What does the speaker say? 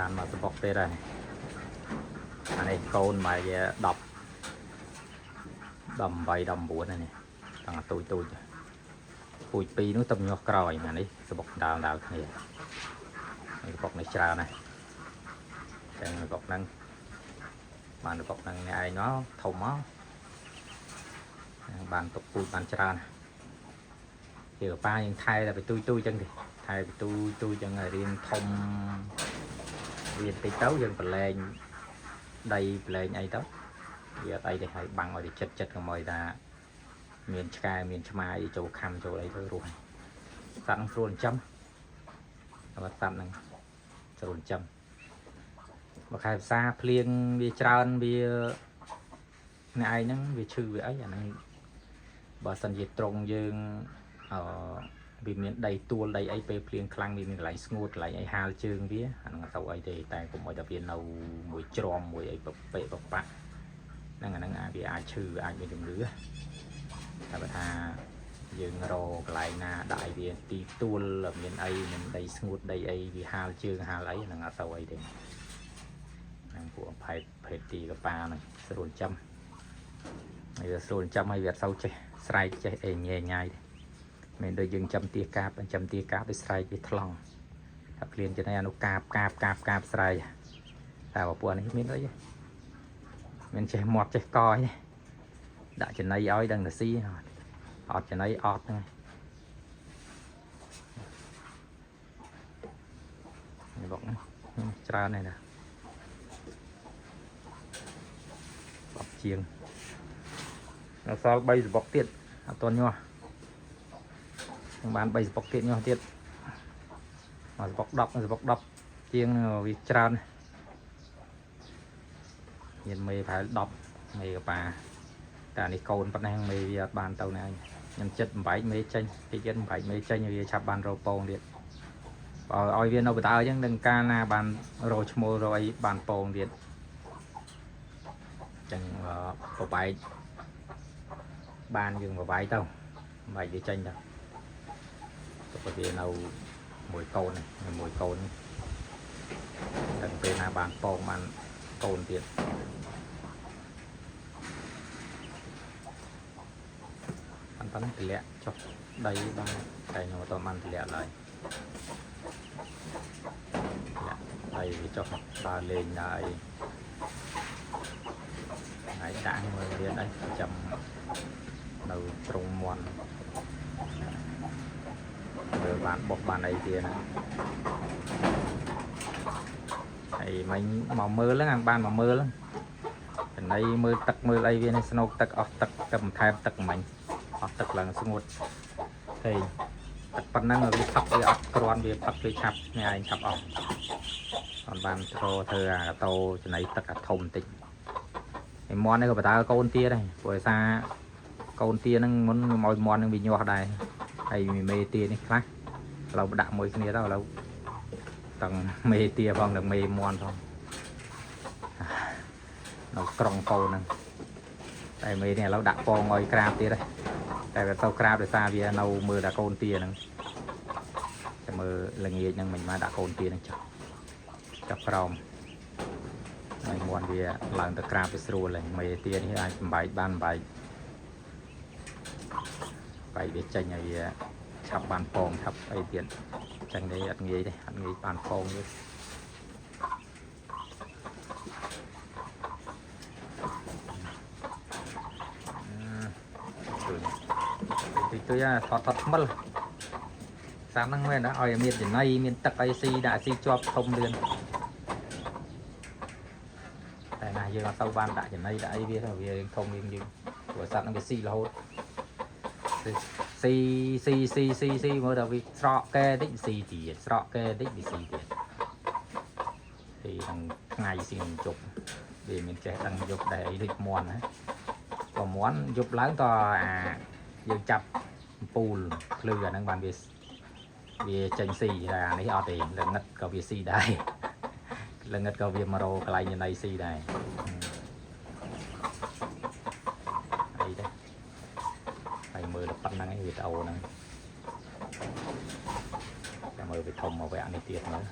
បានមកសបុកទៀតហើយអានេះកូនមកវា10 18 19ហ្នឹងនេះតាំងទូចទូចពូជពីរនោះតំញាស់ក្រោយអានេះសបុកដាល់ដាល់គ្នានេះសបុកនេះច្រើនណាស់ចឹងសបុកហ្នឹងបានសបុកហ្នឹងអ្នកឯងមកធំមកបានទុកពូជបានច្រើនជាប៉ាយើងថែតែទៅទូចទូចចឹងទេថែទៅទូចទូចចឹងឲ្យរៀងធំវាបន្តិចទៅយើងប្រឡែងដីប្រឡែងអីទៅវាអត់អីទេហើយបាំងឲ្យទៅចិត្តចិត្តកុំឲ្យថាមានឆ្កែមានឆ្មាអីចូលខំចូលអីទៅរស់ហើយសត្វហ្នឹងស្រួលចិញ្ចឹមតែសត្វហ្នឹងស្រួលចិញ្ចឹមបើខែផ្សាភ្លៀងវាច្រើនវាអ្នកឯងហ្នឹងវាឈឺវាអីអាហ្នឹងបើសិនជាត្រង់យើងអឺវាមានដីទួលដីអីពេលភ្លៀងខ្លាំងវាមានកន្លែងស្ងួតកន្លែងអីហាលជើងវាអាហ្នឹងអត់ទៅអីទេតែកុំឲ្យតែវានៅមួយច្រំមួយអីពពេពបាក់ហ្នឹងអាហ្នឹងអាចវាអាចឈឺអាចមានជំងឺតែបើថាយើងរកកន្លែងណាដាក់ឲ្យវាទីទួលមានអីមានដីស្ងួតដីអីវាហាលជើងហាលអីហ្នឹងអត់ទៅអីទេហ្នឹងពួកផែភេទទីកប៉ាហ្នឹងស្រួលចាំហើយវាស្រួលចាំហើយវាអត់សូវចេះស្រែកចេះអីញ៉ែញ៉ៃទេមិនដូចយើងចាំទាកាបចាំទាកាបវាស្រែកវាថ្លង់ថាភ្លៀងចំណែកអានោះកាបកាបកាបកាបស្រែកតែបើពួកនេះមានអីទេមានចេះមាត់ចេះកអីទេដាក់ចំណីឲ្យដឹងតែស៊ីអត់ចំណីអត់ហ្នឹងនេះបងច្រើនណាស់ណា10ជាងនៅសល់3សបុកទៀតអត់ទាន់ញាស់នឹងបាន3សបុកទៀតញាស់ទៀតមកសបុក10សបុក10ជាងវាច្រើនមានមេប្រហែល10មេកប៉ាតែនេះកូនប៉ុណ្ណេះមេវាអត់បានទៅណាខ្ញុំចិត្តបំបែកមេចេញតិចទៀតបំបែកមេចេញវាឆាប់បានរកពងទៀតបើឲ្យវានៅបតើអញ្ចឹងនឹងកាលណាបានរកឈ្មោះរកអីបានពងទៀតអញ្ចឹងបបែកបានយើងបបែកទៅបំបែកវាចេញទៅទុកឲ្យវានៅមួយកូននេះមួយកូននេះតែពេលណាបានពងបានកូនទៀត ប៉ុន្តែទម្លាក់ចុះដីបានតែខ្ញុំអត់បានទម្លាក់ឡើយទម្លាក់ដីវាចុះដើរលេងដើរអីថ្ងៃដាក់មើលរៀនអីចាំនៅត្រង់មន់មើលបានបុកបានអីទៀតណាហើយមិញមកមើលហ្នឹងបានមកមើលហ្នឹងចំណីមើលទឹកមើលអីវានេះស្នូកទឹកអស់ទឹកទៅបន្ថែមទឹកមិញ អស់ទឹកឡើងស្ងួតហេទឹកប៉ុណ្ណឹងវាផឹកវាអត់គ្រាន់វាផឹកវាឆាប់នេះឯងឆាប់អស់អត់បានធ្វើធ្វើអាកតោចំណីទឹកអាធំបន្តិចឯមន់នេះក៏បតើកូនទាដែរព្រោះឯសារកូនទាហ្នឹងមុនខ្ញុំឲ្យមន់ហ្នឹងវាញាស់ដែរហើយមេទានេះខ្លះឥឡូវដាក់មួយគ្នាទៅឥឡូវទាំងមេទាផងទាំងមេមន់ផងនៅក្រុងកូនហ្នឹងតែមេនេះឥឡូវដាក់ពងឲ្យក្រាបទៀតដែរ តែវាទៅក្រាបដោយសារវានៅមើលតែកូនទាហ្នឹងតែមើលល្ងាចហ្នឹងមិនមកដាក់កូនទាហ្នឹងចុះចុះក្រោមហើយមន់វាឡើងទៅក្រាបវាស្រួលហើយមេទានេះអាចបំបែកបានបំបែកបែកវាចេញឲ្យវាឆាប់បានពងឆាប់អីទៀតអញ្ចឹងទេអត់ងាយទេអត់ងាយបានពងទេអឺ តិចតិចថតថតថ្មិលសាហ្នឹងមែនណាឲ្យមានចំណីមានទឹកអីស៊ីដាក់ស៊ីជាប់ធំលឿនតែណាយើងអត់ទៅបានដាក់ចំណីដាក់អីវាទៅវាធំយើងយើងព្រោះសត្វហ្នឹងវាស៊ីរហូតស៊ីស៊ីស៊ីស៊ីស៊ីមើលដល់វាស្រកកែតិចស៊ីទៀតស្រកកែតិចវាស៊ីទៀតស៊ីទាំងថ្ងៃស៊ីនឹងជប់វាមានចេះដឹងយប់ដែរអីដូចមន់ណាបើមន់យប់ឡើងតអាយើងចាប់ ពូលភ្លឺអាហ្នឹងបានវាវាចេញស៊ីតែអានេះអត់ទេល្ងិតក៏វាស៊ីដែរល្ងិតក៏វាមករកកន្លែងចំណីស៊ីដែរអីដែរហើយមើលតែប៉ុណ្្នឹងឯងវីដេអូហ្នឹងតែមើលវាធំមកវគ្គនេះទៀតមើល